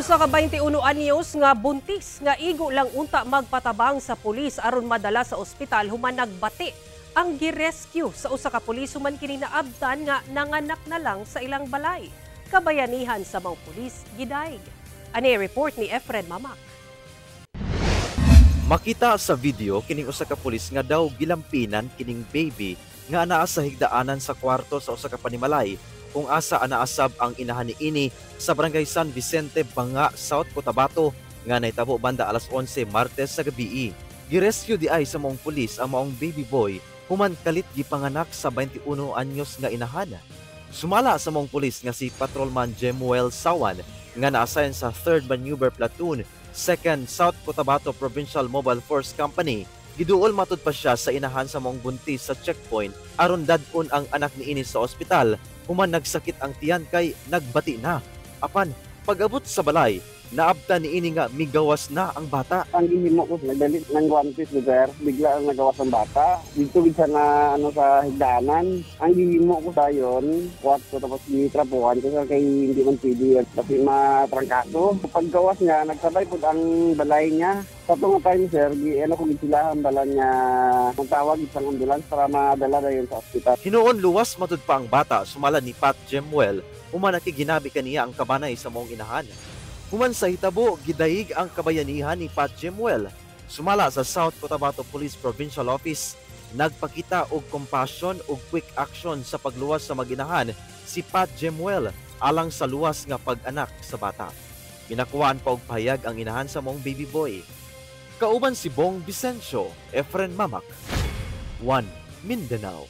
Usa ka 21 anyos nga buntis nga igo lang unta magpatabang sa pulis aron madala sa ospital human nagbati ang girescue sa usa ka pulis human kini naabtan nga nanganak na lang sa ilang balay. Kabayanihan sa mga pulis gidayeg. Ani report ni Efren Mamak. Makita sa video kining usa ka pulis nga daw gilampinan kining baby nga anaa sa higdaanan sa kwarto sa usa ka panimalay kung asa anaasab ang inahan niini sa Barangay San Vicente, Banga, South Cotabato nga nahitabo banda alas 11 Martes sa gabii. Girescue di ay sa maong pulis ang maong baby boy human kalit gipanganak sa 21 anyos nga inahan. Sumala sa maong pulis nga si Patrolman Jemuel Sawan nga na-assign sa 3rd Maneuver Platoon, 2nd South Cotabato Provincial Mobile Force Company, giduol matud pa siya sa inahan sa maong buntis sa checkpoint aron dad-on ang anak niini sa ospital human nagsakit ang tiyan kay nagbati na. Apan pag-abot sa balay, naabtan niini nga migawas na ang bata. Ang gihimo ko, nagdali ng guantes ni sir, bigla ang nagawas ang bata. Dito gid sa na ano sa higdanan. Ang gihimo ko dayon, kuwat ko tapos gitrapuhan ko sir kay hindi man pwede kasi matrangkaso. Paggawas niya, nagsabay pud ang balay niya. Sa tunga time sir, gi ano ko gid sila ang bala niya, magtawag isang ambulance para madala dayon sa ospital. Hinuon luwas matud pa ang bata sumala ni Pat Jemuel human nakiginabi kaniya ang kabanay sa maong inahan. Human sa hitabo, gidayeg ang kabayanihan ni Pat Jemuel. Sumala sa South Cotabato Police Provincial Office, nagpakita og compassion ug quick action sa pagluwas sa maginahan si Pat Jemuel alang sa luwas nga pag-anak sa bata. Ginakuhaan pa og pahayag ang inahan sa maong baby boy. Kauban si Bong Vicencio, Efren Mamak, 1 Mindanao.